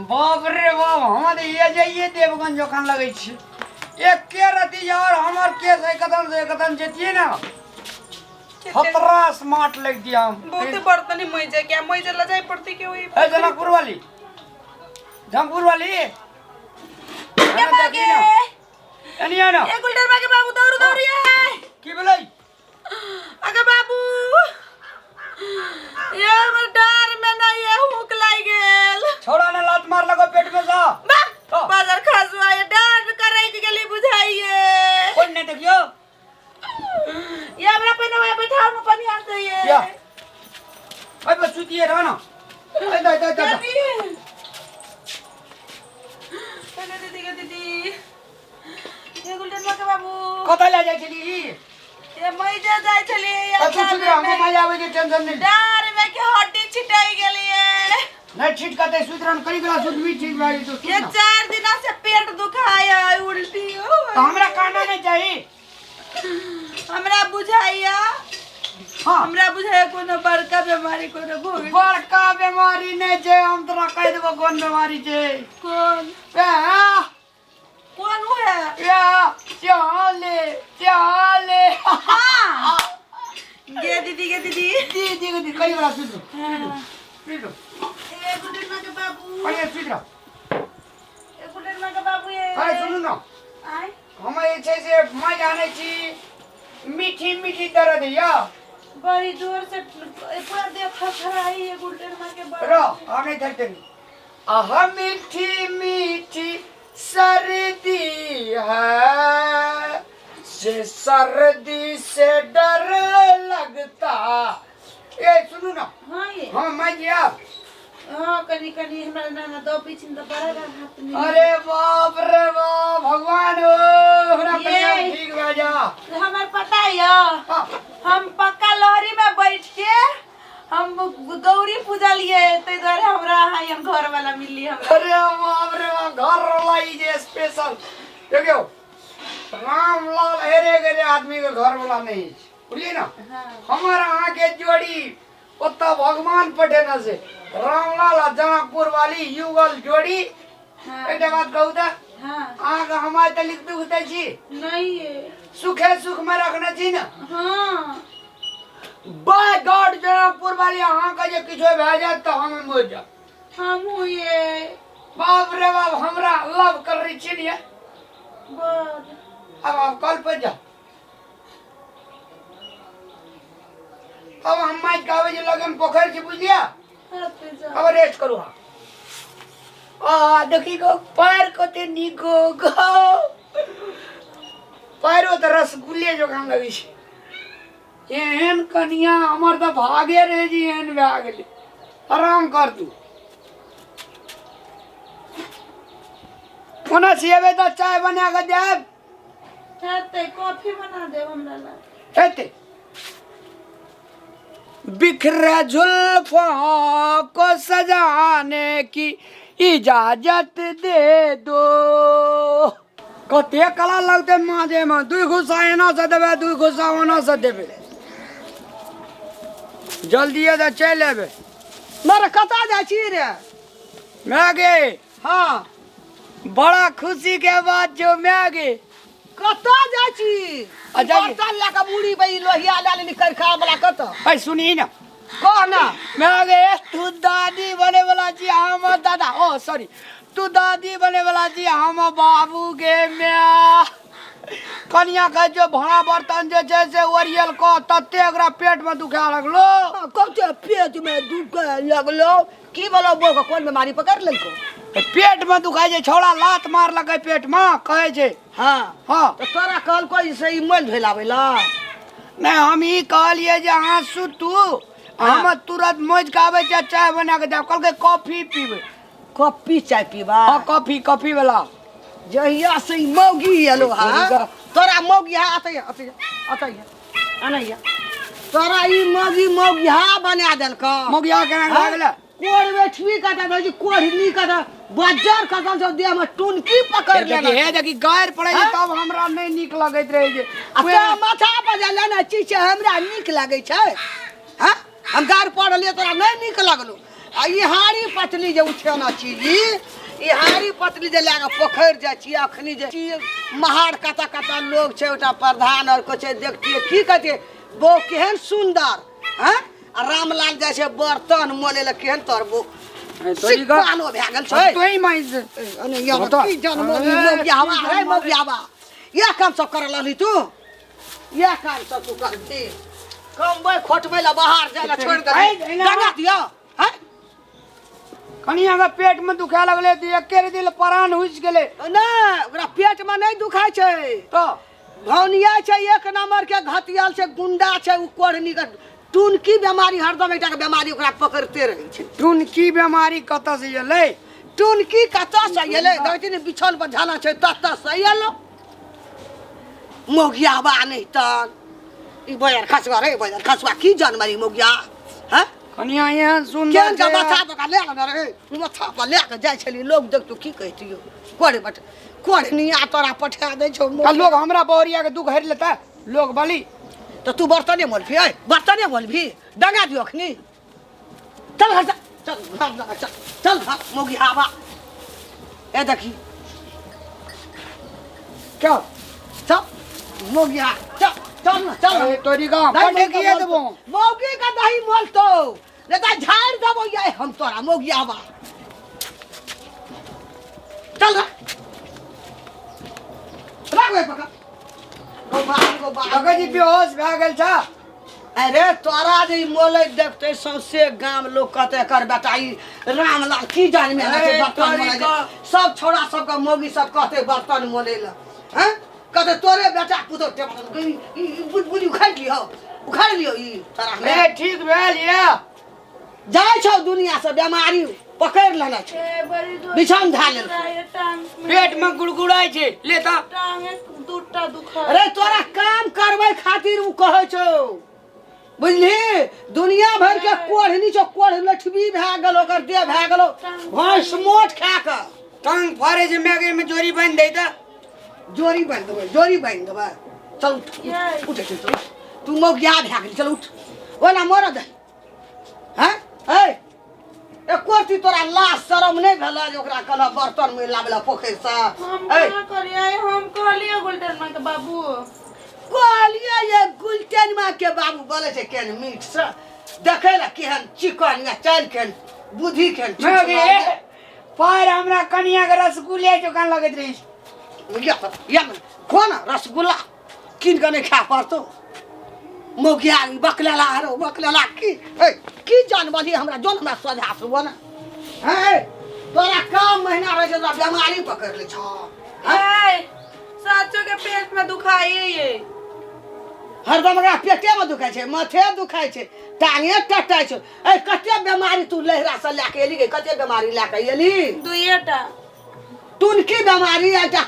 बाप रे बाप, हम तऽ ये जाइए देवगन जखन लगै छी एके रति यार, हमर केस एक कदम से एक कदम जतिए ना, खतरा स्मार्ट लग दिया हम। बहुते बर्तन ही मई जाए क्या मई जला जाए पड़ती के वही। ए जनकपुर वाली, जनकपुर वाली के बागे। एनी ना। ए गुलडर बागे बाबू, दौड़ दौड़ ये। की भेलै? अगे बाबू, ये हमर डर में ना ये हुक लाग गेल। छोड़ा ने लात मार लगो पेट में सा। बा। तो। बाजार खसुआ, ये डर करे के गेली बुझाइए। कोन ने देखियो। ये हमरा पहिने वहाँ बैठाओ ना पनियार से ये। या अरे बस सुतिए रहो ना, ए दा दा दा। दीदी, दीदी के दीदी, ये गुलडर के बाबू। कतऽ ले जाइ छली? ये मई जे जाइ छलियै। तू सुति रह, हम माय आबै छै, टेंशन नहीं। डार में के हड्डी छिटाई गेलियै। नहीं छिट कतै, सुति रह, कनी कला सुतबी ठीक भए जेतौ, सुत ये ना। 4 दिन से पेट दुखाय है, उल्टी हो। तऽ हमरा कहना नहीं चाही। हमरा बुझाइया। हमरा बुझाइया कोनो बड़का बीमारी कोनो भोग। बड़का बीमारी नहीं छै, हम तोरा कहि देबो कोन बीमारी छै। कोन? ए। कोन है? या चले चले। हाँ गे दीदी, गे दीदी। दीदी दीदी, कनी कला सुति रह, सुति रह। ए गुडन के बाबू। कनी सुति रह। ए गुडन के बाबू ये। अरे सुनू ना। आय। हम जे छै से मैं जानै छी, मीठी मीठी दर्द या। बड़ी जोर से पूरा देह थरथराई है गुडन के बाबू। रह, हम नहीं थकते। आह, मीठी मीठी सर्दी है से सर्दी से डर लगता। ए सुनू ना। हाँ ये। हाँ मैं जिया। हाँ, कनी कनी हमरा नाना दो पीछे तो बड़ा हाथ में। अरे बाप रे बाप, भगवान हो हमरा। ये। कन्या ठीक भए जा। हमर पता है। हम पक्का लहरी में बैठ के हम गौरी पूजा लिए, ताहि दुआरे हमरा अहाँ हम घर वाला मिलली हमरा। अरे बाप रे बाप, घर वाला ई जे स्पेशल देखियो, रामलाल हेरे गेरे आदमी के घर वाला नहीं छै, बुझलियै ना? हमर अहाँ के जोड़ी ओतऽ भगवान पठेने से, रामलाल आ जनकपुर वाली युगल जोड़ी। एकटा बात कहू तऽ? अहाँके हम आइ तलिक दुख दै छी? नहीं ये। सुखे सुख में रखने छी ने? हाँ। बाय गॉड जनकपुर वाली, अहाँके जे किछो भए जायत तऽ हम मरि जायब। हमहूँ ये। बाप रे बाप, हमरा लव कर रही छी ने। बड़। अब आप कल पर जा, अब हम माइक के आबै जे लगे में पोखरि छै, बुझलियै? हाथ जा। अब रेस्ट करू। हाँ, आ देखी गो, पैर कते नीक गो गो, पैरो तऽ रसगुल्ले जकाँ लगै छै। एहन कनिया हमर तऽ भागे रहै जे एहन भए गेलै। आराम कर तू। कोना सिएबै तऽ चाय बना कऽ देब। हेतै, कॉफी बना देब हमरा ला। हेतै। बिखरे जुल्फों को सजाने की इजाजत दे दो। कते कला लगतै माजे में, दुई घुसा एना से देबै, दुई घुसा ओना से देबै, जल्दी तऽ चलि एबै। मरे, कतऽ जाइ छी रे? मैं गे। बड़ा खुशी के बात जो मैं गे। कतऽ जाइ छी? अच्छा। बर्तन लए कऽ मुड़ी पे ई लोहिया लए लेली करखा वाला, कतऽ? ऐ सुनी ना। कह ना। मैं गे, तू दादी बने वाला छी, हम दादा, ओ सॉरी, तू दादी बने वाला छी, हम बाबू गे। म्या कनिया कहै जो भाड़ा बर्तन जे छै से ओरियल क, तते ओकरा पेट में दुखा लगलो। कते पेट में दुखे लगलो? की बोलो बो के कोन बीमारी पकड़ लेलको? पेट में दुखाइ छै, छौड़ा लात मारलकै पेट में कहै छै। तऽ तोरा कहलको ई से ई मोल धोइ लाबै ला? नहि, हम ई कहलियै जे अहाँ सुतू, हम तुरंत मौज के आबै छियै, चाय बना के देब। कहलकै कॉफी पीबै। कॉफी चाय पीबा? हाँ, कॉफी, कॉफी वाला। जहिया से ई मौगी एलो हा, तोरा मौगी हा, अतै अतै अतै अनैया, तोरा ई मौगी मौगी हा बना देलको। मौगिया केना भए गेलै? कोढ़ बेठवी कथा रहै छै, कोढ़नी कथा बज्जर खसल छौ, देह में टुनकी पकड़ देखी लेना। हे देखी, गारि पड़ै छै तब हमरा नहि नीक लगैत रहै छै। आ तोरा माथा पर जे लेने छी से हमरा नीक लागै छै? हाँ, हम गारि पढ़लियै, तोरा नहि नीक लगलो? आ ई हाड़ी पतली जे उठेना छी ई हाड़ी पतली जे लए कऽ पोखरि जाइ छी अखनी जे छी महार कतऽ कतऽ लोग छै ओटा प्रधान आर कहै छै देखतियै की कहतियै बहू केहन सुन्दर हँ आ रामलाल जाइ छै बर्तन मोले लए केहन तोहर बहू सिकपानो भए गेल छै तोही माइस अने यौ की जन्म मौगियावा रे मौगियावा इएह काम सब करऽ लगली तू इएह काम सब तू करती कमबै खोटबै लए बाहर जाइ लए छोड़ि दे डंगा दियौ हैं कनिया के पेट में दुखाए लगले तऽ एके दिल प्राण हुसि गेलै नहि ओकरा पेट में नहि दुखाइ छै तऽ भौनिया छै एक नंबर के घतियल छै गुंडा छै ओ कोढ़नी के टुनकी बेमारी हरदम एकटा के बेमारी ओकरा पकड़ते रहै छै टुनकी बेमारी कतऽ से एलै टुनकी कतऽ से एलै देखै छी ने बिछौन पर झाला छै ततऽ से एलो मोगियाबा नहि तन ई बजार खसुआ रे बजार खसुआ की जानवर ई मोगिया हैं कनिया एहन सुन्दर केहन के छै। माथा पर ले के रे माथा पर ले के जाइ छली लोग देखतो की कहतियो कोड़े बट कोड़निया तोरा पठा दै छौ आ लोग हमरा बहुरिया के दुख हरि लेता लोग बली तऽ तू बर्तने मोलभी ऐ बर्तने मोलभी डंगा दियो अखनी चल घर चल चल घर चल चल घर मोगी हवा ए देखी क्या चल मोगी हा चल चल ना चल ए, तोरी गाँव दही पटे किए देबो मौगी का दही मोलतो नहीं तो झाड़ देबो ये हम तोरा मौगी हवा चल रे राख ओहि पकड़ गो बाप गो बाप लगै छी बेहोश भए गेल छ अरे तोरा जे ई मोलै देखते सौंसे गाम लोग कहते एकर बेटा ई रामलाल की जान में छै ए, बर्तन तोरी मोलै छै। का- सब छोरा सबके मौगी सब कहते बर्तन मोलै लए हैं कहते तोरे बेटा पुतोह ते ई ई बुझ उखाड़ि लियौ उखाड़ि लियौ ई तोरा ए ठीक भेल ये जाइ छौ दुनिया से बेमारी पकड़ि लेने छै ए, बड़ी जोर बिछान धए लेलकै। दुखाइए, टांग में- पेट में गुड़गुड़ाइ छै ले तऽ टांग दूटा दुखा अरे तोरा काम करबै खातिर उ कहै छौ बुझली दुनिया भर के कोढ़नी छौ कोढ़ लठबी भए गेल ओकर देह भए गेलो भैंस मोट खा कऽ टांग फाड़े छै मैगे में जोरी बान्हि दै तऽ जोरी बान्हि देबै जोरी बान्हि देबै चल उठ उठ, उठ चल उठ। तू मौगिया भए गेली चल उठ ओना मरऽ दे हैं ऐ एको रत्ती तोरा लाज शरम नहि भेलै जे ओकरा कहलह बर्तन मे लाबै लए पोखरिसँ हम ऐ कहाँ करियै हम कहलियै गुलटन माँ के बाबू कहलियै ये गुलटेन माँ के बाबू बोलै छै केहन मीठ से देखै लए केहन चिकन या चालि केहन बुद्धि केहन मैगे पर हमरा कनिया के रसगुल्ले जकाँ लगैत रही या या खो न रसगुल्ला कीन कऽ नहि खाय पड़तौ मौगिया बकलेला हरो बकलेला की ए की जानबली हमरा जोन हमरा सोझा से बोल हे तोरा कम महीना रहै छै तोरा बेमारी पकड़ लै छौ हैं? ए साचो के पेट में दुखाइए ये हरदम ओकरा पेटे में दुखाइ छै माथे दुखाइ छै टांगे टटाइ छै ए कते बेमारी तू लहरा से लए के एली गे कते बेमारी लए के एली दुइएटा टुनकी बेमारी एकटा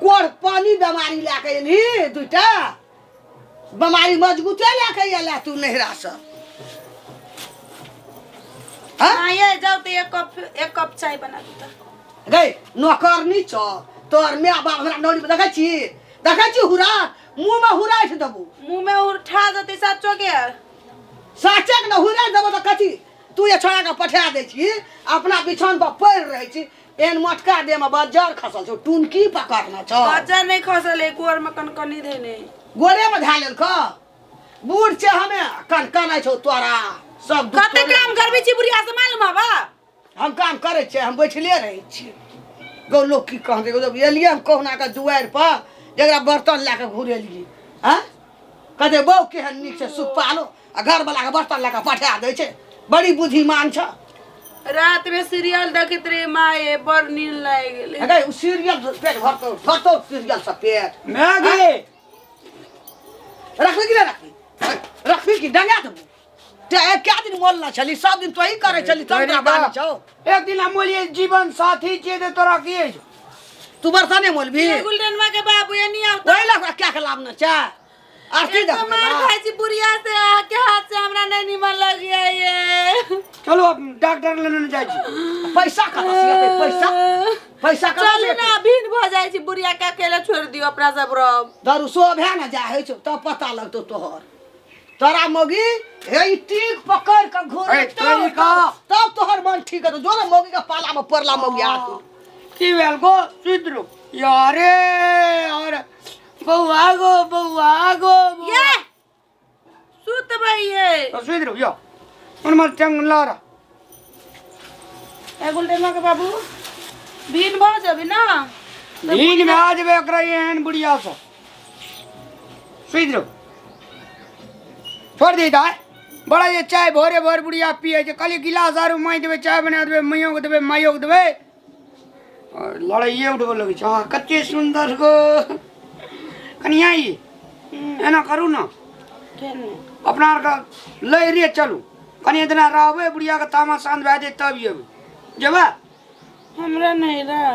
कोढ़ पानी बेमारी लए के एली दूटा बेमारी मजबूते लए के एला तू नैहरा से हाँ? हाँ ये जाओ तो एक कप चाय बना दू तो। गई नौकरनी छौ तोहर माय बाप हमरा नौरी देखै छी देखै छी हुरा मुँह में हुराइठ देबू मुंह में उठा देते साचो के साचे के न हुराइठ देबो तऽ कथी तू ये छोड़ा के पठा दै छी अपना बिछौन पर पड़ि रहै छी एहन मोटका देह में बज्जर खसल छौ टुनकी पकड़ने छौ बच्चा नहीं खसल एक गोर में कनकनी देने गोरे में धए लेलक बूढ़ छै हमे कनकनाइ छौ तोरा सब दुख कते तोरे। काम करबे छी बुढ़िया से मालूम हवा हम काम करै छियै हम बैठले रहै छियै गौ लोक की कहतै जब एलियै हम कहुना कऽ दुआरि पर जकरा बर्तन लए कऽ घुरेलियै आँय कहतै बौ केहन नीक छै सुखपालो आ घरवला के बर्तन लए कऽ पठा दै छै बड़ी बुद्धिमान छ रात में सीरियल देखैत रही माए बड़ नींद लागि गेलै गै ओ सीरियल पेट भरतौ भरतौ सीरियल से पेट माय गे रखबी कि नहि रखबी रखबी कि डंगा देबू ते क्या दिन मोल ना छली सब दिन तोही करै छली तब तोरा बानी छौ एक दिन हम बोलिए जीवन साथी छियै तऽ तोरा की होइ छौ तू बर्तने मोलबी गुलडनवा के बाबू ये नहीं आवता ओहि लए ओकरा क्या के लाभ न छै आरती एक तो देखबै मार ना। खाइ छी बुढ़िया से अहाँके हाथ से हमरा नहीं निमन लगिया ये चलू अब डॉक्टर लेने जाइ छी पैसा कतऽ से एतै पैसा पैसा कतऽ से चलू एतै? ना भिन भऽ जाइ छी बुढ़िया के अकेले छोड़ि दियौ अपना सब रहब दारू सो भए ने जाइ होइ छौ तब पता लगतौ तोहर तोरा मौगी हे ई टीक पकड़ के घूर ए, तोरी का। तब तोहर मन ठीक हेतौ जो ने मौगी के पाला में पड़ला मौगी आ तू की भेल गो सुधरू यारे और बौआ गो बौआ गो बौआ। ये सुतबै ये तो सुधरू यो उनमर चंग लारा ए गुलटेनमा के बाबू भीन भऽ जेबी ना दिन में आ जेबे एकरा एहन बुढ़िया से सुधरू छोड़ दे दाय बड़ा जे चाय भोरे भोर बुढ़िया पिए छै कहलियै गिलास आरू माँगि देबै चाय बना देबै मैयो के देबै माइयो के देबै और लड़ाइए उठबऽ लगै छै हँ कते सुन्दर गो कनिया ई एना करू ने अपना आरके लै रे चलू कनि एतना रहबै बुढ़ियाके तामा शान्त भए जेतै तब एबै जेबै हमरा नहीं रह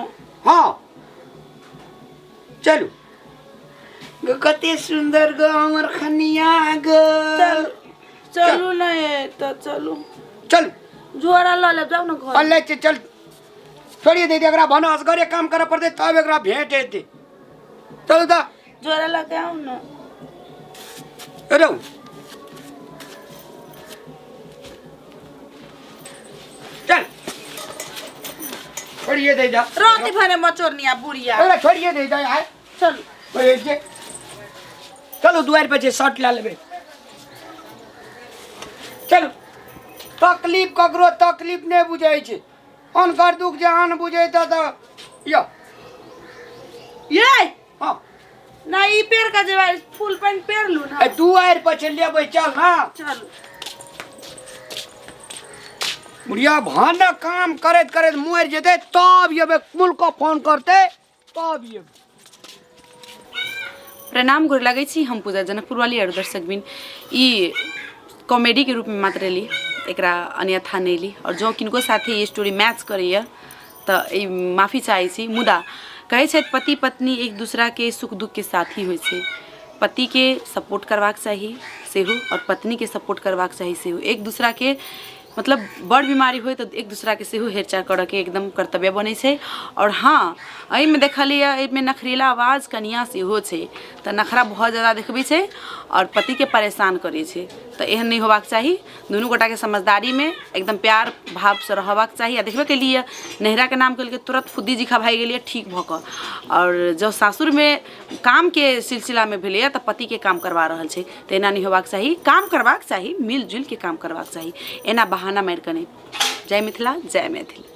हँ चलू गो कते सुन्दर गो हमर खनिया गो चल चलू नहीं तो चलू चलू झोरा लऽ लेब जाउ ने घर अल्ले छै चल छोड़िए दे एकरा भनस घरे काम करऽ पड़तै तब एकरा भेंट हेतै चलू तऽ झोरा लऽ के आउ ने रहू चल छोड़िए दे जा राति भने मचोरनिया बुढ़िया एकरा छोड़िए दे जा आय चलू ओए जे चलू दुआरि पर जे शर्ट लए लेबै चलू तकलीफ ककरो तकलीफ नहि बुझै छै अनकर दुख जे आन बुझै तऽ यौ ये हँ ना ई पेड़ का जेबा फुल पैंट पेड़ लू ना ए दुआरि पर छै लेबै चल ना चलू बुढ़िया भान काम करैत करैत मरि जेतै तब एबै कुल के फोन करतै तब एबै। प्रणाम गोर लगै छी हम पूजा जनकपुरवाली आओर दर्शकबिन ई कॉमेडीके रूपमे मात्र ली एकरा अन्यथा नहि ली आओर जँ किनको साथे ई स्टोरी मैच करैए तऽ ई माफी चाहै छी मुदा कहै छथि पति पत्नी एक दूसराके सुख दुखके साथी होइ छै पतिके सपोर्ट करबाक चाही सेहो आओर पत्नीके सपोर्ट करबाक चाही सेहो एक दूसराके मतलब बड़ बीमारी होइ तऽ एक दूसराके सेहो हेरचाह करऽके एकदम कर्तव्य बनै छै आओर हँ एहिमे देखलियै एहिमे नखरेला आवाज कनिआँ सेहो छै तऽ नखरा बहुत जादा देखबै छै आओर पतिके परेशान करै छै तऽ एहन नहि होबाक चाही दुनू गोटाके समझदारीमे एकदम प्यार भावसँ रहबाक चाही आ देखबे केलियै नैहराके नाम केलकै तुरत फुद्दी जीखा भागि गेलियै ठीक भऽ कऽ आओर जँ सासुरमे कामके सिलसिलामे भेलैए तऽ पतिके काम करबा रहल छै तऽ एना नहि होबाक चाही काम करबाक चाही मिलजुलिके काम करबाक चाही एना बहाना मारि कऽ नहि जय मिथिला जय मैथिली।